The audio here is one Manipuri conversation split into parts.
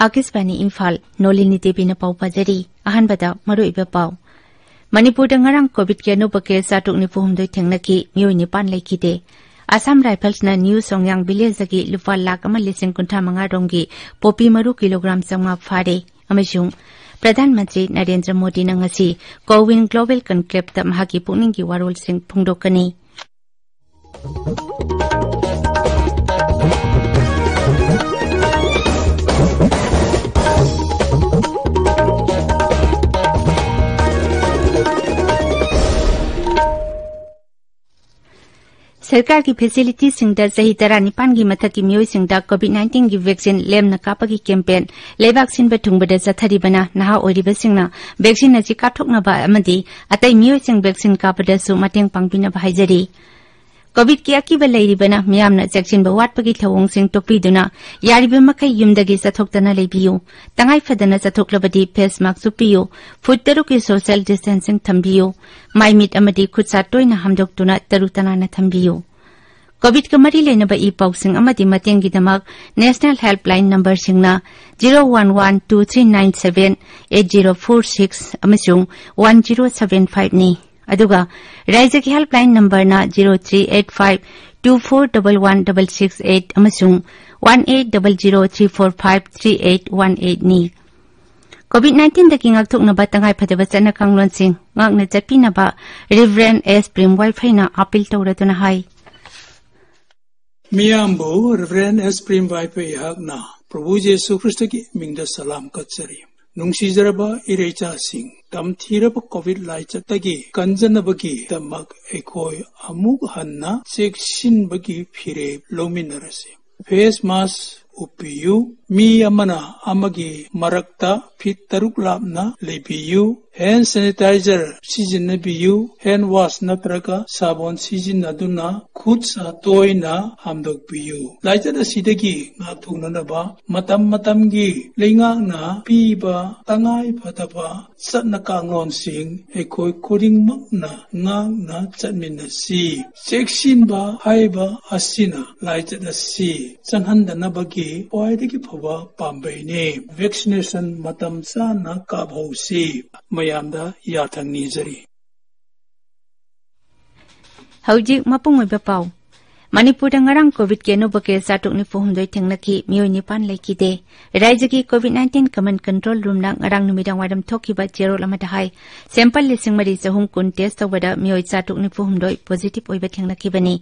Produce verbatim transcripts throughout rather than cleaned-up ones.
ꯑꯥꯀꯥꯁꯕꯥꯅꯤ ꯏꯝꯐꯥꯜ, ꯅꯣꯂꯤꯅꯤ ꯗꯦꯕꯤꯅ ꯄꯥꯎ ꯄꯥꯖꯔꯤ꯫ ꯑꯍꯥꯟꯕꯗ ꯃꯔꯨꯑꯣꯏꯕ ꯄꯥꯎ꯫ ꯃꯅꯤꯄꯨꯔꯗ ꯉꯔꯥꯡ ꯀꯣꯚꯤꯗꯀꯤ ꯑꯅꯧꯕ ꯀꯦꯁ ꯆꯥꯇ꯭ꯔꯨꯛ ꯅꯤꯐꯨ ꯍꯨꯝꯗꯣꯏ ꯊꯦꯡꯅꯈꯤ, ꯃꯤꯑꯣꯏ ꯅꯤꯄꯥꯟ ꯂꯩꯈꯤꯗꯦ꯫ ꯑꯁꯥꯝ ꯔꯥꯏꯐꯜꯁꯅ ꯅ꯭ꯌꯨ ꯁꯣꯡꯌꯥꯡ ꯚꯤꯂꯦꯖꯇꯒꯤ ꯂꯨꯄꯥ ꯂꯥꯈ ꯑꯃ ꯂꯤꯁꯤꯡ ꯀꯨꯟꯊ꯭ꯔꯥ ꯃꯉꯥ ꯔꯣꯝꯒꯤ ꯄꯣꯄꯤ ꯃꯔꯨ ꯀꯤꯂꯣꯒ꯭ꯔꯥꯝ ꯆꯥꯝꯃꯉꯥ ꯐꯥꯔꯦ꯫ ꯑꯃꯁꯨꯡ ꯄ꯭ꯔꯙꯥꯟ ꯃꯟꯇ꯭ꯔꯤ ꯅꯔꯦꯟꯗ꯭ꯔ ꯃꯣꯗꯤꯅ ꯉꯁꯤ ꯀꯣꯋꯤꯟ ꯒ꯭ꯂꯣꯕꯦꯜ ꯀꯟꯀ꯭ꯂꯦꯕꯇ ꯃꯍꯥꯛꯀꯤ ꯄꯨꯛꯅꯤꯡꯒꯤ ꯋꯥꯔꯣꯜꯁꯤꯡ ꯐꯣꯡꯗꯣꯛꯀꯅꯤ꯫ ꯁꯔꯀꯥꯔꯒꯤ ꯐꯦꯁꯤꯂꯤꯇꯤꯁꯤꯡꯗ ꯆꯍꯤ ꯇꯔꯥꯅꯤꯄꯥꯟꯒꯤ ꯃꯊꯛꯀꯤ ꯃꯤꯑꯣꯏꯁꯤꯡꯗ ꯀꯣꯚꯤꯗ ꯅꯥꯏꯟꯇꯤꯟꯒꯤ ꯚꯦꯛꯁꯤꯟ ꯂꯦꯝꯅ ꯀꯥꯞꯄꯒꯤ ꯀꯦꯝꯄꯦꯟ ꯂꯩꯕꯥꯛ ꯁꯤꯟꯕ ꯊꯨꯡꯕꯗ ꯆꯠꯊꯔꯤꯕꯅ ꯅꯍꯥ ꯑꯣꯏꯔꯤꯕꯁꯤꯡꯅ ꯚꯦꯛꯁꯤꯟ ꯑꯁꯤ ꯀꯥꯞꯊꯣꯛꯅꯕ ꯑꯃꯗꯤ ꯑꯇꯩ ꯃꯤꯑꯣꯏꯁꯤꯡ ꯚꯦꯛꯁꯤꯟ ꯀꯥꯞꯄꯗꯁꯨ ꯃꯇꯦꯡ ꯄꯥꯡꯕꯤꯅꯕ ꯍꯥꯏꯖꯔꯤ꯫ ꯀꯣꯚꯤꯗꯀꯤ ꯑꯀꯤꯕ ꯂꯩꯔꯤꯕꯅ ꯃꯤꯌꯥꯝꯅ ꯆꯦꯛꯁꯤꯟꯕ ꯋꯥꯠꯄꯒꯤ ꯊꯧꯑꯣꯡꯁꯤꯡ ꯇꯣꯛꯄꯤꯗꯨꯅ ꯌꯥꯔꯤꯕ ꯃꯈꯩ ꯌꯨꯝꯗꯒꯤ ꯆꯠꯊꯣꯛꯇꯅ ꯂꯩꯕꯤꯌꯨ꯫ ꯇꯉꯥꯏ ꯐꯗꯅ ꯆꯠꯊꯣꯛꯂꯕꯗꯤ ꯐꯦꯁ ꯃꯥꯁꯛ ꯎꯞꯄꯤꯌꯨ꯫ ꯐꯨꯠ ꯇꯔꯨꯛꯀꯤ ꯁꯣꯁꯤꯌꯦꯜ ꯗꯤꯁꯇꯦꯟꯁꯤꯡ ꯊꯝꯕꯤꯌꯨ꯫ ꯃꯥꯏ ꯃꯤꯠ ꯑꯃꯗꯤ ꯈꯨꯠ ꯁꯥ ꯇꯣꯏꯅ ꯍꯥꯝꯗꯣꯛꯇꯨꯅ ꯇꯔꯨ ꯇꯅꯥꯟꯅ ꯊꯝꯕꯤꯌꯨ꯫ ꯀꯣꯚꯤꯗꯀ ꯃꯔꯤ ꯂꯩꯅꯕ ꯏ ꯄꯥꯎꯁꯤꯡ ꯑꯃꯗꯤ ꯃꯇꯦꯡꯒꯤꯗꯃꯛ ꯅꯦꯁꯅꯦꯜ ꯍꯦꯜꯞꯂꯥꯏꯟ ꯅꯝꯕꯔꯁꯤꯡꯅ zero one one two three nine seven eight zero four six ꯑꯃꯁꯨꯡ ꯋꯥꯟ ꯖꯤꯔꯣ ꯁꯚꯦꯟ ꯐꯥꯏꯚꯅꯤ꯫ ꯑꯗꯨꯒ ꯔꯥꯏꯖ꯭ꯌꯒꯤ ꯍꯦꯜꯞꯂꯥꯏꯟ ꯅꯝꯕꯔꯅ zero three eight five two four double one double six eight ꯑꯃꯁꯨꯡ one eight double zero three four five three eight one ꯑꯩꯠꯅꯤ꯫ ꯀꯣꯚꯤꯗ ꯅꯥꯏꯟꯇꯤꯟꯗꯒꯤ ꯉꯥꯛꯊꯣꯛꯅꯕ ꯇꯉꯥꯏꯐꯗꯕ ꯆꯠꯅ ꯀꯥꯡꯂꯣꯟꯁꯤꯡ ꯉꯥꯛꯅ ꯆꯠꯄꯤꯅꯕ ꯔꯦꯚꯔꯦꯟꯗ ꯑꯦꯁ ꯄ꯭ꯔꯦꯝ ꯋꯥꯏꯐꯩꯅ ꯑꯥꯄꯤꯜ ꯇꯧꯔꯗꯨꯅ ꯍꯥꯏ꯫ ꯃꯤꯌꯥꯝꯕꯨ ꯔꯦꯚꯔꯦꯟꯗ ꯑꯦꯁ ꯄ꯭ꯔꯦꯝ ꯋꯥꯏꯐꯩ ꯑꯩꯍꯥꯛꯅ ꯄ꯭ꯔꯚꯨ ꯖꯤꯁꯨ ꯈ꯭ꯔꯤꯁꯇꯒꯤ ꯃꯤꯡꯗ ꯁꯂꯥꯝ ꯀꯠꯆꯔꯤ꯫ ꯅꯨꯡꯁꯤꯖꯔꯕ ꯏꯔꯩꯆꯥꯁꯤꯡ, ꯇꯝꯊꯤꯔꯕ ꯀꯣꯚꯤꯗ ꯂꯥꯏꯆꯠꯇꯒꯤ ꯀꯟꯖꯅꯕꯒꯤꯗꯃꯛ ꯑꯩꯈꯣꯏ ꯑꯃꯨꯛ ꯍꯟꯅ ꯆꯦꯛꯁꯤꯟꯕꯒꯤ ꯐꯤꯔꯦꯞ ꯂꯧꯃꯤꯟꯅꯔꯁꯤ꯫ ꯐꯦꯁ ꯃꯥꯁꯛ ꯎꯞꯄꯤꯌꯨ꯫ ꯃꯤ ꯑꯃꯅ ꯑꯃꯒꯤ ꯃꯔꯛꯇ ꯐꯤꯠ ꯇꯔꯨꯛ ꯂꯥꯞꯅ ꯂꯩꯕꯤꯌꯨ꯫ ꯍꯦꯟꯗ ꯁꯦꯅꯤꯇꯥꯏꯖꯔ ꯁꯤꯖꯤꯟꯅꯕꯤꯌꯨ꯫ ꯍꯦꯟꯗ ꯋꯥꯁ ꯅꯠꯇ꯭ꯔꯒ ꯁꯥꯕꯣꯟ ꯁꯤꯖꯤꯟꯅꯗꯨꯅ ꯈꯨꯠ ꯁꯥ ꯇꯣꯏꯅ ꯍꯥꯝꯗꯣꯛꯄꯤꯌꯨ꯫ ꯂꯥꯏꯆꯠ ꯑꯁꯤꯗꯒꯤ ꯉꯥꯛꯊꯣꯛꯅꯅꯕ ꯃꯇꯝ ꯃꯇꯝꯒꯤ ꯂꯩꯉꯥꯛꯅ ꯄꯤꯕ ꯇꯉꯥꯏ ꯐꯗꯕ ꯆꯠꯅ ꯀꯥꯡꯂꯣꯟꯁꯤꯡ ꯑꯩꯈꯣꯏ ꯈꯨꯗꯤꯡꯃꯛꯅ ꯉꯥꯛꯅ ꯆꯠꯃꯤꯟꯅꯁꯤ꯫ ꯆꯦꯛꯁꯤꯟꯕ ꯍꯥꯏꯕ ꯑꯁꯤꯅ ꯂꯥꯏꯆꯠ ꯑꯁꯤ ꯆꯪꯍꯟꯗꯅꯕꯒꯤ ꯈ꯭ꯋꯥꯏꯗꯒꯤ ꯐꯕ ꯄꯥꯝꯕꯩꯅꯤ꯫ ꯚꯦꯛꯁꯤꯅꯦꯁꯟ ꯃꯇꯝ ꯆꯥꯅ ꯀꯥꯞꯍꯧꯁꯤ꯫ ꯃꯌꯥꯝꯗ ꯌꯥꯊꯪ ꯅꯤꯖꯔꯤ꯫ ꯍꯧꯖꯤꯛ ꯃꯄꯨꯡ ꯑꯣꯏꯕ ꯄꯥꯎ꯫ ꯃꯅꯤꯄꯨꯔꯗ ꯉꯔꯥꯡ ꯀꯣꯚꯤꯗꯀꯤ ꯑꯅꯧꯕ ꯀꯦꯁ ꯆꯥꯇ꯭ꯔꯨꯛ ꯅꯤꯐꯨ ꯍꯨꯝꯗꯣꯏ ꯊꯦꯡꯅꯈꯤ, ꯃꯤꯑꯣꯏ ꯅꯤꯄꯥꯟ ꯂꯩꯈꯤꯗꯦ꯫ ꯔꯥꯖ꯭ꯌꯒꯤ ꯀꯣꯚꯤꯗ ꯅꯥꯏꯟꯇꯤꯟ ꯀꯃꯥꯟꯗ ꯀꯟꯇ꯭ꯔꯣꯜ ꯔꯨꯝꯅ ꯉꯔꯥꯡ ꯅꯨꯃꯤꯗꯥꯡ ꯋꯥꯏꯔꯝ ꯊꯣꯛꯈꯤꯕ ꯆꯦꯔꯣꯜ ꯑꯃꯗ ꯍꯥꯏ, ꯁꯦꯝꯄꯜ ꯂꯤꯁꯤꯡ ꯃꯔꯤ ꯆꯍꯨꯝ ꯀꯨꯟ ꯇꯦꯁ ꯇꯧꯕꯗ ꯃꯤꯑꯣꯏ ꯆꯥꯇ꯭ꯔꯨꯛ ꯅꯤꯐꯨ ꯍꯨꯝꯗꯣꯏ ꯄꯣꯖꯤꯇꯤꯚ ꯑꯣꯏꯕ ꯊꯦꯡꯅꯈꯤꯕꯅꯤ꯫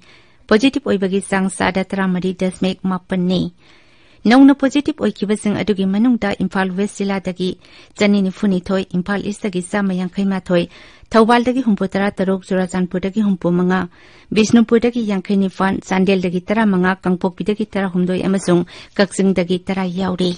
ꯄꯣꯖꯤꯇꯤꯚ ꯑꯣꯏꯕꯒꯤ ꯆꯥꯡ ꯆꯥꯗ ꯇꯔꯥꯃꯔꯤ ꯗꯁꯃꯤꯛ ꯃꯥꯄꯟꯅꯤ꯫ ꯅꯧꯅ ꯄꯣꯖꯤꯇꯤꯚ ꯑꯣꯏꯈꯤꯕꯁꯤꯡ ꯑꯗꯨꯒꯤ ꯃꯅꯨꯡꯗ ꯏꯝꯐꯥꯜ ꯋꯦꯁ ꯖꯤꯂꯥꯗꯒꯤ ꯆꯅꯤ ꯅꯤꯐꯨ ꯅꯤꯊꯣꯏ, ꯏꯝꯐꯥꯜ ꯏꯁꯇꯒꯤ ꯆꯥꯝꯃ ꯌꯥꯡꯈꯩ ꯃꯥꯊꯣꯏ, ꯊꯧꯕꯥꯜꯗꯒꯤ ꯍꯨꯝꯐꯨ ꯇꯔꯥ ꯇꯔꯨꯛ, ꯆꯨꯔꯥꯆꯥꯟꯄꯨꯔꯗꯒꯤ ꯍꯨꯝꯐꯨ ꯃꯉꯥ, ꯕꯤꯁꯅꯨꯄꯨꯔꯗꯒꯤ ꯌꯥꯡꯈꯩ ꯅꯤꯄꯥꯟ, ꯆꯥꯟꯗꯦꯜꯗꯒꯤ ꯇꯔꯥ ꯃꯉꯥ, ꯀꯥꯡꯄꯣꯛꯄꯤꯗꯒꯤ ꯇꯔꯥ ꯍꯨꯝꯗꯣꯏ ꯑꯃꯁꯨꯡ ꯀꯛꯆꯤꯡꯗꯒꯤ ꯇꯔꯥ ꯌꯥꯎꯔꯤ꯫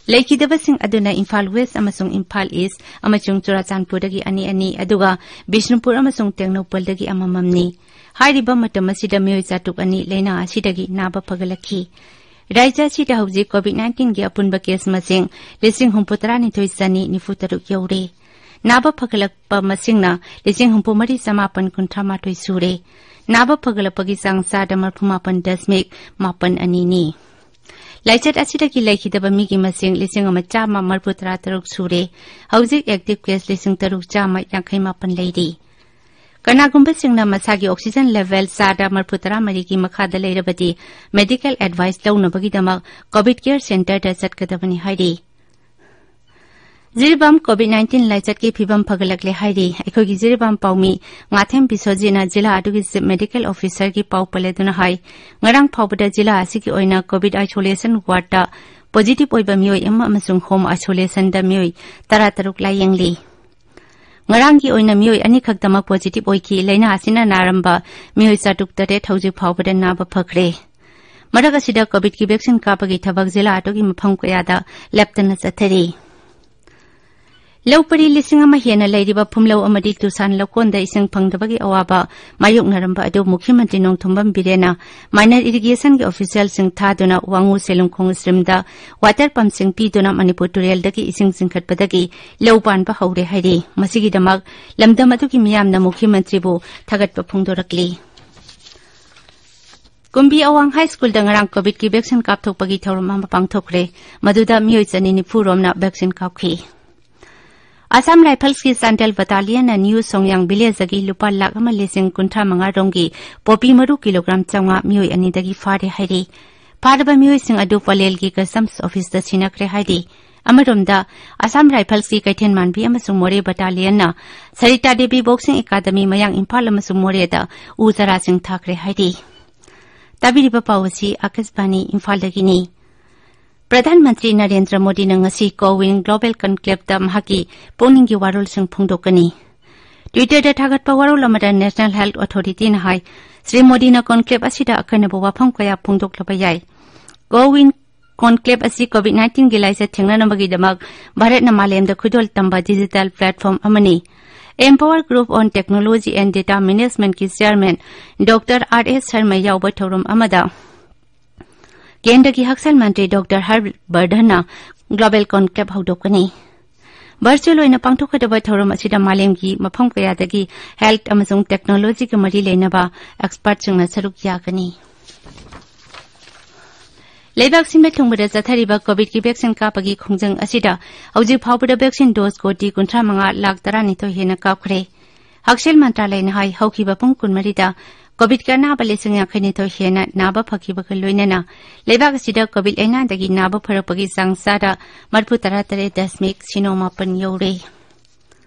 ꯂꯩꯈꯤꯗꯕꯁꯤꯡ ꯑꯗꯨꯅ ꯏꯝꯐꯥꯜ ꯋꯦꯁ ꯑꯃꯁꯨꯡ ꯏꯝꯐꯥꯜ ꯏꯁ ꯑꯃꯁꯨꯡ ꯆꯨꯔꯥꯆꯥꯟꯄꯨꯔꯗꯒꯤ ꯑꯅꯤ ꯑꯅꯤ, ꯑꯗꯨꯒ ꯕꯤꯁꯅꯨꯄꯨꯔ ꯑꯃꯁꯨꯡ ꯇꯦꯡꯅꯧꯄꯜꯗꯒꯤ ꯑꯃꯃꯝꯅꯤ꯫ ꯍꯥꯏꯔꯤꯕ ꯃꯇꯝ ꯑꯁꯤꯗ ꯃꯤꯑꯣꯏ ꯆꯥꯇ꯭ꯔꯨꯛ ꯑꯅꯤ ꯂꯩꯅꯥ ꯑꯁꯤꯗꯒꯤ ꯅꯥꯕ ꯐꯒꯠꯂꯛꯈꯤ꯫ ꯔꯥꯖ꯭ꯌ ꯑꯁꯤꯗ ꯍꯧꯖꯤꯛ ꯀꯣꯚꯤꯗ ꯅꯥꯏꯟꯇꯤꯟꯒꯤ ꯑꯄꯨꯟꯕ ꯀꯦꯁ ꯃꯁꯤꯡ ꯂꯤꯁꯤꯡ ꯍꯨꯝꯐꯨ ꯇꯔꯥ ꯅꯤꯊꯣꯏ ꯆꯅꯤ ꯅꯤꯐꯨ ꯇꯔꯨꯛ ꯌꯧꯔꯦ꯫ ꯅꯥꯕ ꯐꯒꯠꯂꯛꯄ ꯃꯁꯤꯡꯅ ꯂꯤꯁꯤꯡ ꯍꯨꯝꯐꯨ ꯃꯔꯤ ꯆꯃꯥꯄꯟ ꯀꯨꯟꯊ꯭ꯔꯥ ꯃꯥꯊꯣꯏ ꯁꯨꯔꯦ꯫ ꯅꯥꯕ ꯐꯒꯠꯂꯛꯄꯒꯤ ꯆꯥꯡ ꯆꯥꯗ ꯃꯔꯐꯨ ꯃꯥꯄꯟ ꯗꯁꯃꯤꯛ ꯃꯥꯄꯟ ꯑꯅꯤꯅꯤ꯫ ꯂꯥꯏꯆꯠ ꯑꯁꯤꯗꯒꯤ ꯂꯩꯈꯤꯗꯕ ꯃꯤꯒꯤ ꯃꯁꯤꯡ ꯂꯤꯁꯤꯡ ꯑꯃ ꯆꯥꯝꯃ ꯃꯔꯐꯨ ꯇꯔꯥ ꯇꯔꯨꯛ ꯁꯨꯔꯦ꯫ ꯍꯧꯖꯤꯛ ꯑꯦꯛꯇꯤꯚ ꯀꯦꯁ ꯂꯤꯁꯤꯡ ꯇꯔꯨꯛ ꯆꯥꯝꯃ ꯌꯥꯡꯈꯩ ꯃꯥꯄꯟ ꯂꯩꯔꯤ꯫ ꯀꯅꯥꯒꯨꯝꯕꯁꯤꯡꯅ ꯃꯁꯥꯒꯤ ꯑꯣꯛꯁꯤꯖꯟ ꯂꯦꯚꯦꯜ ꯆꯥꯗ ꯃꯔꯐꯨ ꯇꯔꯥ ꯃꯔꯤꯒꯤ ꯃꯈꯥꯗ ꯂꯩꯔꯕꯗꯤ ꯃꯦꯗꯤꯀꯦꯜ ꯑꯦꯗꯚꯥꯏꯁ ꯂꯧꯅꯕꯒꯤꯗꯃꯛ ꯀꯣꯚꯤꯗ ꯀꯦꯌꯔ ꯁꯦꯟꯇꯔꯗ ꯆꯠꯀꯗꯕꯅꯤ ꯍꯥꯏꯔꯤ꯫ ꯖꯤꯔꯤꯕꯥꯝ ꯀꯣꯚꯤꯗ ꯅꯥꯏꯟꯇꯤꯟ ꯂꯥꯏꯆꯠꯀꯤ ꯐꯤꯕꯝ ꯐꯒꯠꯂꯛꯂꯦ ꯍꯥꯏꯔꯤ꯫ ꯑꯩꯈꯣꯏꯒꯤ ꯖꯤꯔꯤꯕꯥꯝ ꯄꯥꯎꯃꯤ ꯉꯥꯊꯦꯝ ꯕꯤꯁ꯭ꯋꯖꯤꯠꯅ ꯖꯤꯂꯥ ꯑꯗꯨꯒꯤ ꯆꯤꯐ ꯃꯦꯗꯤꯀꯦꯜ ꯑꯣꯐꯤꯁꯔꯒꯤ ꯄꯥꯎ ꯄꯜꯂꯗꯨꯅ ꯍꯥꯏ, ꯉꯔꯥꯡ ꯐꯥꯎꯕꯗ ꯖꯤꯂꯥ ꯑꯁꯤꯒꯤ ꯑꯣꯏꯅ ꯀꯣꯚꯤꯗ ꯑꯥꯏꯁꯣꯂꯦꯁꯟ ꯋꯥꯔꯗꯇ ꯄꯣꯖꯤꯇꯤꯚ ꯑꯣꯏꯕ ꯃꯤꯑꯣꯏ ꯑꯃ ꯑꯃꯁꯨꯡ ꯍꯣꯝ ꯑꯥꯏꯁꯣꯂꯦꯁꯟꯗ ꯃꯤꯑꯣꯏ ꯇꯔꯥ ꯇꯔꯨꯛ ꯂꯥꯌꯦꯡꯂꯤ꯫ ꯉꯔꯥꯡꯒꯤ ꯑꯣꯏꯅ ꯃꯤꯑꯣꯏ ꯑꯅꯤꯈꯛꯇꯃꯛ ꯄꯣꯖꯤꯇꯤꯚ ꯑꯣꯏꯈꯤ꯫ ꯂꯥꯏꯅꯥ ꯑꯁꯤꯅ ꯅꯥꯔꯝꯕ ꯃꯤꯑꯣꯏ ꯆꯥꯇ꯭ꯔꯨꯛ ꯇꯔꯦꯠ ꯍꯧꯖꯤꯛ ꯐꯥꯎꯕꯗ ꯅꯥꯕ ꯐꯈ꯭ꯔꯦ꯫ ꯃꯔꯛ ꯑꯁꯤꯗ ꯀꯣꯚꯤꯗꯀꯤ ꯚꯦꯛꯁꯤꯟ ꯀꯥꯞꯄꯒꯤ ꯊꯕꯛ ꯖꯤꯂꯥ ꯑꯗꯨꯒꯤ ꯃꯐꯝ ꯀꯌꯥꯗ ꯂꯦꯞꯇꯅ ꯆꯠꯊꯔꯤ꯫ ꯂꯧ ꯄꯔꯤ ꯂꯤꯁꯤꯡ ꯑꯃ ꯍꯦꯟꯅ ꯂꯩꯔꯤꯕ ꯐꯨꯝꯂꯧ ꯑꯃꯗꯤ ꯇꯨꯁꯥꯟ ꯂꯧꯀꯣꯟꯗ ꯏꯁꯤꯡ ꯐꯪꯗꯕꯒꯤ ꯑꯋꯥꯕ ꯃꯥꯌꯣꯛꯅꯔꯝꯕ ꯑꯗꯨ ꯃꯨꯈ꯭ꯌ ꯃꯟꯇ꯭ꯔꯤ ꯅꯣꯡꯊꯣꯝꯕꯝ ꯕꯤꯔꯦꯟꯅ ꯃꯥꯏꯅꯔ ꯏꯔꯤꯒꯦꯁꯟꯒꯤ ꯑꯣꯐꯤꯁꯤꯌꯦꯜꯁꯤꯡ ꯊꯥꯗꯨꯅ ꯋꯥꯉꯨ ꯁꯦꯂꯨꯡꯈꯣꯡ ꯁ꯭ꯇ꯭ꯔꯤꯝꯗ ꯋꯥꯇꯔ ꯄꯝꯞꯁꯤꯡ ꯄꯤꯗꯨꯅ ꯃꯅꯤꯄꯨꯔ ꯇꯨꯔꯦꯜꯗꯒꯤ ꯏꯁꯤꯡ ꯆꯤꯡꯈꯠꯄꯗꯒꯤ ꯂꯧ ꯄꯥꯟꯕ ꯍꯧꯔꯦ ꯍꯥꯏꯔꯤ꯫ ꯃꯁꯤꯒꯤꯗꯃꯛ ꯂꯝꯗꯝ ꯑꯗꯨꯒꯤ ꯃꯤꯌꯥꯝꯅ ꯃꯨꯈ꯭ꯌ ꯃꯟꯇ꯭ꯔꯤꯕꯨ ꯊꯥꯒꯠꯄ ꯐꯣꯡꯗꯣꯔꯛꯂꯤ꯫ ꯀꯨꯝꯕꯤ ꯑꯋꯥꯡ ꯍꯥꯏ ꯁ꯭ꯀꯨꯜꯗ ꯉꯔꯥꯡ ꯀꯣꯚꯤꯗꯀꯤ ꯚꯦꯛꯁꯤꯟ ꯀꯥꯞꯊꯣꯛꯄꯒꯤ ꯊꯧꯔꯝ ꯑꯃ ꯄꯥꯡꯊꯣꯛꯈ꯭ꯔꯦ꯫ ꯃꯗꯨꯗ ꯃꯤꯑꯣꯏ ꯆꯅꯤ ꯅꯤꯐꯨ ꯔꯣꯝꯅ ꯚꯦꯛꯁꯤꯟ ꯀꯥꯞꯈꯤ꯫ ꯑꯁꯥꯝ ꯔꯥꯏꯐꯜꯁꯀꯤ ꯆꯥꯟꯗꯦꯜ ꯕꯇꯥꯂꯤꯌꯟꯅ ꯅ꯭ꯌꯨ ꯁꯣꯡꯌꯥꯡ ꯚꯤꯂꯦꯖꯇꯒꯤ ꯂꯨꯄꯥ ꯂꯥꯈ ꯑꯃ ꯂꯤꯁꯤꯡ ꯀꯨꯟꯊ꯭ꯔꯥ ꯃꯉꯥ ꯔꯣꯝꯒꯤ ꯄꯣꯄꯤ ꯃꯔꯨ ꯀꯤꯂꯣꯒ꯭ꯔꯥꯝ ꯆꯥꯝꯃꯉꯥ ꯃꯤꯑꯣꯏ ꯑꯅꯤꯗꯒꯤ ꯐꯥꯔꯦ ꯍꯥꯏꯔꯤ꯫ ꯐꯥꯔꯕ ꯃꯤꯑꯣꯏꯁꯤꯡ ꯑꯗꯨ ꯄꯂꯦꯜꯒꯤ ꯀꯁꯇꯝꯁ ꯑꯣꯐꯤꯁꯇ ꯁꯤꯟꯅꯈ꯭ꯔꯦ ꯍꯥꯏꯔꯤ꯫ ꯑꯃꯔꯣꯝꯗ, ꯑꯁꯥꯝ ꯔꯥꯏꯐꯜꯁꯀꯤ ꯀꯩꯊꯦꯜ ꯃꯥꯟꯕꯤ ꯑꯃꯁꯨꯡ ꯃꯣꯔꯦ ꯕꯇꯥꯂꯤꯌꯟꯅ ꯁꯔꯤꯇꯥ ꯗꯦꯕꯤ ꯕꯣꯛꯁꯤꯡ ꯑꯦꯀꯥꯗꯃꯤ ꯃꯌꯥꯡ ꯏꯝꯐꯥꯜ ꯑꯃꯁꯨꯡ ꯃꯣꯔꯦꯗ ꯎ ꯆꯥꯔꯥꯁꯤꯡ ꯊꯥꯈ꯭ꯔꯦ ꯍꯥꯏꯔꯤ꯫ ꯇꯥꯕꯤꯔꯤꯕ ꯄꯥꯎ ꯑꯁꯤ ꯑꯥꯀꯥꯁꯕꯥꯅꯤ ꯏꯝꯐꯥꯜꯗꯒꯤꯅꯤ꯫ ꯄ꯭ꯔꯙꯥꯟ ꯃꯟꯇ꯭ꯔꯤ ꯅꯔꯦꯟꯗ꯭ꯔ ꯃꯣꯗꯤꯅ ꯉꯁꯤ ꯀꯣꯋꯤꯟ ꯒ꯭ꯂꯣꯕꯦꯜ ꯀꯟꯀ꯭ꯂꯦꯕꯇ ꯃꯍꯥꯛꯀꯤ ꯄꯨꯛꯅꯤꯡꯒꯤ ꯋꯥꯔꯣꯜꯁꯤꯡ ꯐꯣꯡꯗꯣꯛꯀꯅꯤ꯫ ꯇ꯭ꯋꯤꯇꯔꯗ ꯊꯥꯒꯠꯄ ꯋꯥꯔꯣꯜ ꯑꯃꯗ ꯅꯦꯁꯅꯦꯜ ꯍꯦꯜꯊ ꯑꯣꯊꯣꯔꯤꯇꯤꯅ ꯍꯥꯏ, ꯁ꯭ꯔꯤ ꯃꯣꯗꯤꯅ ꯀꯣꯟꯀ꯭ꯂꯦꯕ ꯑꯁꯤꯗ ꯑꯀꯟꯅꯕ ꯋꯥꯐꯝ ꯀꯌꯥ ꯐꯣꯡꯗꯣꯛꯂꯕ ꯌꯥꯏ꯫ ꯀꯣꯋꯤꯟ ꯀꯣꯟꯀ꯭ꯂꯦꯕ ꯑꯁꯤ ꯀꯣꯚꯤꯗ ꯅꯥꯏꯟꯇꯤꯟꯒꯤ ꯂꯥꯏꯆꯠ ꯊꯦꯡꯅꯅꯕꯒꯤꯗꯃꯛ ꯚꯥꯔꯠꯅ ꯃꯥꯂꯦꯝꯗ ꯈꯨꯗꯣꯜ ꯇꯝꯕ ꯗꯤꯖꯤꯇꯦꯜ ꯄ꯭ꯂꯦꯠꯐꯣꯔꯝ ꯑꯃꯅꯤ꯫ Empower Group on Technology and Data Managementꯀꯤ chairman doctor R S Sharma ꯌꯥꯎꯕ ꯊꯧꯔꯝ ꯑꯃꯗ ꯀꯦꯟꯗ꯭ꯔꯒꯤ ꯍꯛꯁꯦꯜ ꯃꯟꯇ꯭ꯔꯤ ꯗꯣꯛꯇꯔ ꯍꯔꯕꯔꯙꯟꯅ ꯒ꯭ꯂꯣꯕꯦꯜ ꯀꯣꯟꯀ꯭ꯂꯦꯕ ꯍꯧꯗꯣꯛꯀꯅꯤ꯫ ꯚꯔꯆꯨꯑꯦꯜ ꯑꯣꯏꯅ ꯄꯥꯡꯊꯣꯛꯀꯗꯕ ꯊꯧꯔꯝ ꯑꯁꯤꯗ ꯃꯥꯂꯦꯝꯒꯤ ꯃꯐꯝ ꯀꯌꯥꯗꯒꯤ ꯍꯦꯜꯊ ꯑꯃꯁꯨꯡ ꯇꯦꯛꯅꯣꯂꯣꯖꯤꯒ ꯃꯔꯤ ꯂꯩꯅꯕ ꯑꯦꯛꯁꯄꯔꯠꯁꯤꯡꯅ ꯁꯔꯨꯛ ꯌꯥꯒꯅꯤ꯫ ꯂꯩꯕꯥꯛ ꯁꯤꯟꯕ ꯊꯨꯡꯕꯗ ꯆꯠꯊꯔꯤꯕ ꯀꯣꯚꯤꯗꯀꯤ ꯚꯦꯛꯁꯤꯟ ꯀꯥꯞꯄꯒꯤ ꯈꯣꯡꯖꯪ ꯑꯁꯤꯗ ꯍꯧꯖꯤꯛ ꯐꯥꯎꯕꯗ ꯚꯦꯛꯁꯤꯟ ꯗꯣꯁ ꯀꯣꯇꯤ ꯀꯨꯟꯊ꯭ꯔꯥ ꯃꯉꯥ ꯂꯥꯈ ꯇꯔꯥꯅꯤꯊꯣꯏ ꯍꯦꯟꯅ ꯀꯥꯞꯈ꯭ꯔꯦ꯫ ꯍꯛꯁꯦꯜ ꯃꯟꯇ꯭ꯔꯥꯂꯌꯅ ꯍꯥꯏ, ꯍꯧꯈꯤꯕ ꯄꯨꯡ ꯀꯨꯟꯃꯔꯤꯗ ꯀꯣꯚꯤꯗꯀꯤ ꯑꯅꯥꯕ ꯂꯤꯁꯤꯡ ꯌꯥꯡꯈꯩꯅꯤꯊꯣꯏ ꯍꯦꯟꯅ ꯅꯥꯕ ꯐꯈꯤꯕꯒ ꯂꯣꯏꯅꯅ ꯂꯩꯕꯥꯛ ꯑꯁꯤꯗ ꯀꯣꯚꯤꯗ ꯂꯥꯏꯅꯥꯗꯒꯤ ꯅꯥꯕ ꯐꯔꯛꯄꯒꯤ ꯆꯥꯡ ꯆꯥꯗ ꯃꯔꯤꯐꯨ ꯇꯔꯥ ꯇꯔꯦꯠ ꯗꯁꯃꯤꯛ ꯁꯤꯅꯣ ꯃꯥꯄꯟ ꯌꯧꯔꯦ꯫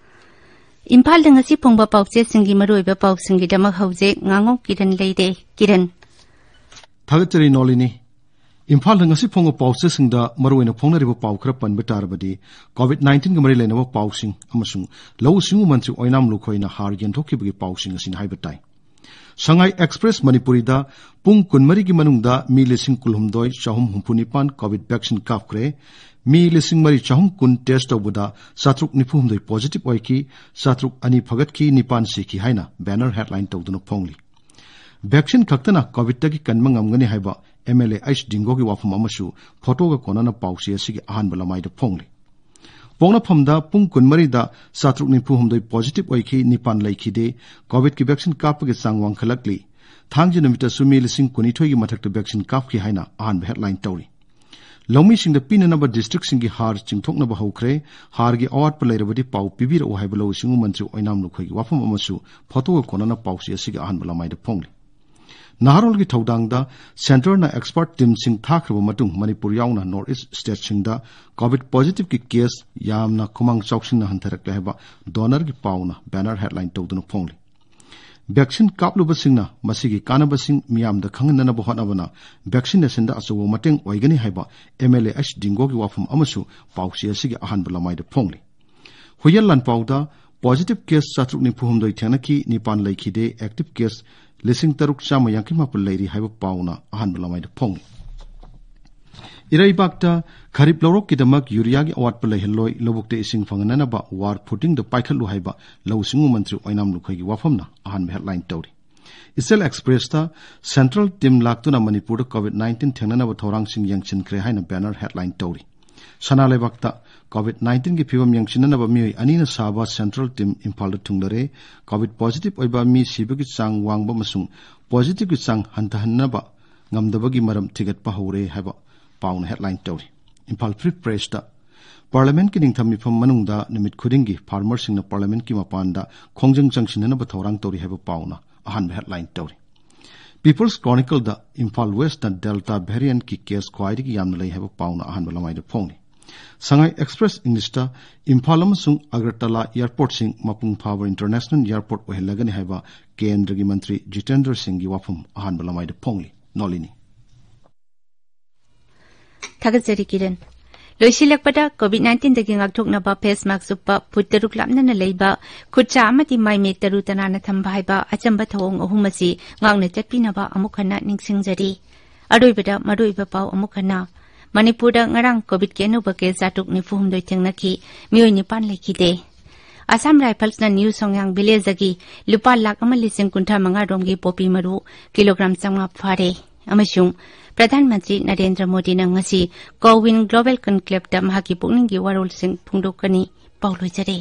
ꯏꯝꯐꯥꯜꯗ ꯉꯁꯤ ꯐꯣꯡꯕ ꯄꯥꯎꯆꯦꯁꯤꯡꯒꯤ ꯃꯔꯨꯑꯣꯏꯕ ꯄꯥꯎꯁꯤꯡꯒꯤꯗꯃꯛ ꯍꯧꯖꯤꯛ ꯉꯥꯉꯣꯝ ꯀꯤꯔꯟ ꯂꯩꯔꯦ꯫ ꯀꯤꯔꯟ꯫ ꯊꯥꯒꯠꯆꯔꯤ ꯅꯣꯂꯤꯅꯤ꯫ ꯏꯝꯐꯥꯜꯗ ꯉꯁꯤ ꯐꯣꯡꯕ ꯄꯥꯎꯆꯦꯁꯤꯡꯗ ꯃꯔꯨꯑꯣꯏꯅ ꯐꯣꯡꯅꯔꯤꯕ ꯄꯥꯎ ꯈꯔ ꯄꯟꯕ ꯇꯥꯔꯕꯗꯤ, ꯀꯣꯚꯤꯗ ꯅꯥꯏꯟꯇꯤꯟꯒ ꯃꯔꯤ ꯂꯩꯅꯕ ꯄꯥꯎꯁꯤꯡ ꯑꯃꯁꯨꯡ ꯂꯧꯎ ꯁꯤꯡꯎ ꯃꯟꯇ꯭ꯔꯤ ꯑꯣꯏꯅꯥꯝ ꯂꯨꯈꯣꯏꯅ ꯍꯥꯔ ꯌꯦꯟꯊꯣꯛꯈꯤꯕꯒꯤ ꯄꯥꯎꯁꯤꯡ ꯑꯁꯤꯅꯤ ꯍꯥꯏꯕ ꯇꯥꯏ꯫ ꯁꯉꯥꯏ ꯑꯦꯛꯁꯄ꯭ꯔꯦꯁ ꯃꯅꯤꯄꯨꯔꯤꯗ ꯄꯨꯡ ꯀꯨꯟꯃꯔꯤꯒꯤ ꯃꯅꯨꯡꯗ ꯃꯤ ꯂꯤꯁꯤꯡ ꯀꯨꯟꯍꯨꯝꯗꯣꯏ ꯆꯍꯨꯝ ꯍꯨꯝꯐꯨ ꯅꯤꯄꯥꯟ ꯀꯣꯚꯤꯗ ꯚꯦꯛꯁꯤꯟ ꯀꯥꯞꯈ꯭ꯔꯦ꯫ ꯃꯤ ꯂꯤꯁꯤꯡ ꯃꯔꯤ ꯆꯍꯨꯝ ꯀꯨꯟ ꯇꯦꯁ ꯇꯧꯕꯗ ꯆꯥꯇ꯭ꯔꯨꯛ ꯅꯤꯐꯨ ꯍꯨꯝꯗꯣꯏ ꯄꯣꯖꯤꯇꯤꯚ ꯑꯣꯏꯈꯤ, ꯆꯥꯇ꯭ꯔꯨꯛ ꯑꯅꯤ ꯐꯒꯠꯈꯤ, ꯅꯤꯄꯥꯟ ꯁꯤꯈꯤ ꯍꯥꯏꯅ ꯕꯦꯅꯔ ꯍꯦꯗꯂꯥꯏꯟ ꯇꯧꯗꯨꯅ ꯐꯣꯡꯂꯤ꯫ ꯚꯦꯛꯁꯤꯟ ꯈꯛꯇꯅ ꯀꯣꯚꯤꯗꯇꯒꯤ ꯀꯟꯕ ꯉꯝꯒꯅꯤ ꯍꯥꯏꯕ ꯑꯦꯝ ꯑꯦꯜ ꯑꯦ ꯑꯩꯆ ꯗꯤꯡꯒꯣꯒꯤ ꯋꯥꯐꯝ ꯑꯃꯁꯨ ꯐꯣꯇꯣꯒ ꯀꯣꯟꯅꯅ ꯄꯥꯎꯆꯦ ꯑꯁꯤꯒꯤ ꯑꯍꯥꯟꯕ ꯂꯃꯥꯏꯗ ꯐꯣꯡꯂꯤ꯫ ꯄꯣꯛꯅꯐꯝꯗ ꯄꯨꯡ ꯀꯨꯟꯃꯔꯤꯗ ꯆꯥꯇ꯭ꯔꯨꯛ ꯅꯤꯐꯨ ꯍꯨꯝꯗꯣꯏ ꯄꯣꯖꯤꯇꯤꯚ ꯑꯣꯏꯈꯤ, ꯅꯤꯄꯥꯟ ꯂꯩꯈꯤꯗꯦ꯫ ꯀꯣꯚꯤꯗꯀꯤ ꯚꯦꯛꯁꯤꯟ ꯀꯥꯞꯄꯒꯤ ꯆꯥꯡ ꯋꯥꯡꯈꯠꯂꯛꯂꯤ꯫ ꯊꯥꯡꯖ ꯅꯨꯃꯤꯠꯇꯁꯨ ꯃꯤ ꯂꯤꯁꯤꯡ ꯀꯨꯟꯅꯤꯊꯣꯏꯒꯤ ꯃꯊꯛꯇ vaccine ꯀꯥꯞꯈꯤ ꯍꯥꯏꯅ ꯑꯍꯥꯟꯕ headline ꯇꯧꯔꯤ꯫ ꯂꯧꯃꯤꯁꯤꯡꯗ ꯄꯤꯅꯅꯕ districtꯁꯤꯡꯒꯤ ꯍꯥꯔ ꯆꯤꯡꯊꯣꯛꯅꯕ ꯍꯧꯈ꯭ꯔꯦ꯫ ꯍꯥꯔꯒꯤ ꯑꯋꯥꯠꯄ ꯂꯩꯔꯕꯗꯤ ꯄꯥꯎ ꯄꯤꯕꯤꯔꯛꯎ ꯍꯥꯏꯕ ꯂꯧꯎ ꯁꯤꯡꯎ ꯃꯟꯇ꯭ꯔꯤ ꯑꯣꯏꯅꯥꯝ ꯂꯨꯈꯣꯏꯒꯤ ꯋꯥꯐꯝ ꯑꯃꯁꯨ photoꯒ ꯀꯣꯟꯅꯅ ꯄꯥꯎꯆꯦ ꯑꯁꯤꯒꯤ ꯑꯍꯥꯟꯕ ꯂꯃꯥꯏꯗ ꯐꯣꯡꯂꯤ꯫ ꯅꯍꯥꯔꯣꯜꯒꯤ ꯊꯧꯗꯥꯡꯗ centreꯅ expert teamꯁꯤꯡ ꯊꯥꯈ꯭ꯔꯕ ꯃꯇꯨꯡ ꯃꯅꯤꯄꯨꯔ ꯌꯥꯎꯅ North East stateꯁꯤꯡꯗ COVID positiveꯀꯤ case ꯌꯥꯝꯅ ꯈꯨꯃꯥꯡ ꯆꯥꯎꯁꯤꯟꯅ ꯍꯟꯊꯔꯛꯂꯦ ꯍꯥꯏꯕ Donorꯒꯤ ꯄꯥꯎꯅ banner headline ꯇꯧꯗꯨꯅ ꯐꯣꯡꯂꯤ꯫ Vaccine ꯀꯥꯞꯂꯨꯕꯁꯤꯡꯅ ꯃꯁꯤꯒꯤ ꯀꯥꯟꯅꯕꯁꯤꯡ ꯃꯤꯌꯥꯝꯗ ꯈꯪꯍꯟꯅꯅꯕ ꯍꯣꯠꯅꯕꯅ vaccinationꯗ ꯑꯆꯧꯕ ꯃꯇꯦꯡ ꯑꯣꯏꯒꯅꯤ ꯍꯥꯏꯕ MLA ꯑꯩꯆ ꯗꯤꯡꯒꯣꯒꯤ ꯋꯥꯐꯝ ꯑꯃꯁꯨ ꯄꯥꯎꯆꯦ ꯑꯁꯤꯒꯤ ꯑꯍꯥꯟꯕ ꯂꯃꯥꯏꯗ ꯐꯣꯡꯂꯤ꯫ ꯍꯨꯏꯌꯦꯟ ꯂꯥꯟꯄꯥꯎꯗ positive case ꯆꯥꯇ꯭ꯔꯨꯛ ꯅꯤꯐꯨ ꯍꯨꯝꯗꯣꯏ ꯊꯦꯡꯅꯈꯤ, ꯅꯤꯄꯥꯟ ꯂꯩꯈꯤꯗꯦ, active case ꯂꯤꯁꯤꯡ ꯇꯔꯨꯛ ꯆꯥꯝꯃ ꯌꯥꯡꯈꯩ ꯃꯥꯄꯟ ꯂꯩꯔꯤ ꯍꯥꯏꯕ ꯄꯥꯎꯅ ꯑꯍꯥꯟꯕ ꯂꯃꯥꯏꯗ ꯐꯣꯡꯂꯤ꯫ ꯏꯔꯩꯕꯥꯛꯇ ꯈꯔꯤꯞ ꯂꯧꯔꯣꯛꯀꯤꯗꯃꯛ ꯌꯨꯔꯤꯌꯥꯒꯤ ꯑꯋꯥꯠꯄ ꯂꯩꯍꯜꯂꯣꯏ, ꯂꯧꯕꯨꯛꯇ ꯏꯁꯤꯡ ꯐꯪꯍꯟꯅꯅꯕ ꯋꯥꯔ ꯐꯨꯇꯤꯡꯗ ꯄꯥꯏꯈꯠꯂꯨ ꯍꯥꯏꯕ ꯂꯧꯎ ꯁꯤꯡꯎ ꯃꯟꯇ꯭ꯔꯤ ꯑꯣꯏꯅꯥꯝ ꯂꯨꯈꯣꯏꯒꯤ ꯋꯥꯐꯝꯅ ꯑꯍꯥꯟꯕ headline ꯇꯧꯔꯤ꯫ ꯏꯆꯦꯜ Expressꯇ central team ꯂꯥꯛꯇꯨꯅ ꯃꯅꯤꯄꯨꯔꯗ COVID nineteen ꯊꯦꯡꯅꯅꯕ ꯊꯧꯔꯥꯡꯁꯤꯡ ꯌꯦꯡꯁꯤꯟꯈ꯭ꯔꯦ ꯍꯥꯏꯅ banner headline ꯇꯧꯔꯤ꯫ ꯁꯅꯥ ꯂꯩꯕꯥꯛꯇ COVID nineteenꯒꯤ ꯐꯤꯕꯝ ꯌꯦꯡꯁꯤꯟꯅꯅꯕ ꯃꯤꯑꯣꯏ ꯑꯅꯤꯅ ꯁꯥꯕ central team ꯏꯝꯐꯥꯜꯗ ꯊꯨꯡꯂꯔꯦ꯫ COVID positive ꯑꯣꯏꯕ ꯃꯤ ꯁꯤꯕꯒꯤ ꯆꯥꯡ ꯋꯥꯡꯕ ꯑꯃꯁꯨꯡ positiveꯀꯤ ꯆꯥꯡ ꯍꯟꯊꯍꯟꯅꯕ ꯉꯝꯗꯕꯒꯤ ꯃꯔꯝ ꯊꯤꯒꯠꯄ ꯍꯧꯔꯦ ꯍꯥꯏꯕ ꯄꯥꯎꯅ headline ꯇꯧꯔꯤ꯫ ꯏꯝꯐꯥꯜ Free Pressꯇ Parliamentꯀꯤ ꯅꯤꯡꯊꯝ ꯃꯤꯐꯝ ꯃꯅꯨꯡꯗ ꯅꯨꯃꯤꯠ ꯈꯨꯗꯤꯡꯒꯤ farmerꯁꯤꯡꯅ Parliamentꯀꯤ ꯃꯄꯥꯟꯗ ꯈꯣꯡꯖꯪ ꯆꯪꯁꯤꯟꯅꯅꯕ ꯊꯧꯔꯥꯡ ꯇꯧꯔꯤ ꯍꯥꯏꯕ ꯄꯥꯎꯅ ꯑꯍꯥꯟꯕ headline ꯇꯧꯔꯤ꯫ People's Chronicleꯗ ꯏꯝꯐꯥꯜ Westꯇ Delta variantꯀꯤ case ꯈ꯭ꯋꯥꯏꯗꯒꯤ ꯌꯥꯝꯅ ꯂꯩ ꯍꯥꯏꯕ ꯄꯥꯎꯅ ꯑꯍꯥꯟꯕ ꯂꯃꯥꯏꯗ ꯐꯣꯡꯂꯤ꯫ Sangai Express Englishꯇ ꯏꯝꯐꯥꯜ ꯑꯃꯁꯨꯡ ꯑꯒꯔꯇꯂꯥ airportꯁꯤꯡ ꯃꯄꯨꯡ ꯐꯥꯕ international airport ꯑꯣꯏꯍꯜꯂꯒꯅꯤ ꯍꯥꯏꯕ ꯀꯦꯟꯗ꯭ꯔꯒꯤ ꯃꯟꯇ꯭ꯔꯤ ꯖꯤꯇꯦꯟꯗ꯭ꯔ ꯁꯤꯡꯒꯤ ꯋꯥꯐꯝ ꯑꯍꯥꯟꯕ ꯂꯃꯥꯏꯗ ꯐꯣꯡꯂꯤ꯫ ꯅꯣꯂꯤꯅꯤ꯫ ꯊꯥꯒꯠꯆꯔꯤ ꯀꯤꯔꯟ꯫ ꯂꯣꯏꯁꯤꯜꯂꯛꯄꯗ COVID nineteenꯗꯒꯤ ꯉꯥꯛꯊꯣꯛꯅꯕ face mask ꯎꯞꯄ, ꯐꯨꯠ ꯇꯔꯨꯛ ꯂꯥꯞꯅꯅ ꯂꯩꯕ, ꯈꯨꯠꯁꯥ ꯑꯃꯗꯤ ꯃꯥꯏ ꯃꯤꯠ ꯇꯔꯨ ꯇꯅꯥꯟꯅ ꯊꯝꯕ ꯍꯥꯏꯕ ꯑꯆꯝꯕ ꯊꯧꯑꯣꯡ ꯑꯍꯨꯝ ꯑꯁꯤ ꯉꯥꯛꯅ ꯆꯠꯄꯤꯅꯕ ꯑꯃꯨꯛ ꯍꯟꯅ ꯅꯤꯡꯁꯤꯡꯖꯔꯤ꯫ ꯑꯔꯣꯏꯕꯗ ꯃꯔꯨꯑꯣꯏꯕ ꯄꯥꯎ ꯑꯃꯨꯛ ꯍꯟꯅ꯫ ꯃꯅꯤꯄꯨꯔꯗ ꯉꯔꯥꯡ COVIDꯀꯤ ꯑꯅꯧꯕ case ꯆꯥꯇ꯭ꯔꯨꯛ ꯅꯤꯐꯨ ꯍꯨꯝꯗꯣꯏ ꯊꯦꯡꯅꯈꯤ, ꯃꯤꯑꯣꯏ ꯅꯤꯄꯥꯟ ꯂꯩꯈꯤꯗꯦ꯫ Assam Riflesꯅ New Songyang Villageꯗꯒꯤ ꯂꯨꯄꯥ ꯂꯥꯈ ꯑꯃ ꯂꯤꯁꯤꯡ ꯀꯨꯟꯊ꯭ꯔꯥ ꯃꯉꯥ ꯔꯣꯝꯒꯤ ꯄꯣꯄꯤ ꯃꯔꯨ ꯀꯤꯂꯣꯒ꯭ꯔꯥꯝ ꯆꯥꯝꯃꯉꯥ ꯐꯥꯔꯦ꯫ ꯑꯃꯁꯨꯡ ꯄ꯭ꯔꯙꯥꯟ ꯃꯟꯇ꯭ꯔꯤ ꯅꯔꯦꯟꯗ꯭ꯔ ꯃꯣꯗꯤꯅ ꯉꯁꯤ CoWIN Global Conclaveꯗ ꯃꯍꯥꯛꯀꯤ ꯄꯨꯛꯅꯤꯡꯒꯤ ꯋꯥꯔꯣꯜꯁꯤꯡ ꯐꯣꯡꯗꯣꯛꯀꯅꯤ꯫ ꯄꯥꯎ ꯂꯣꯏꯖꯔꯦ꯫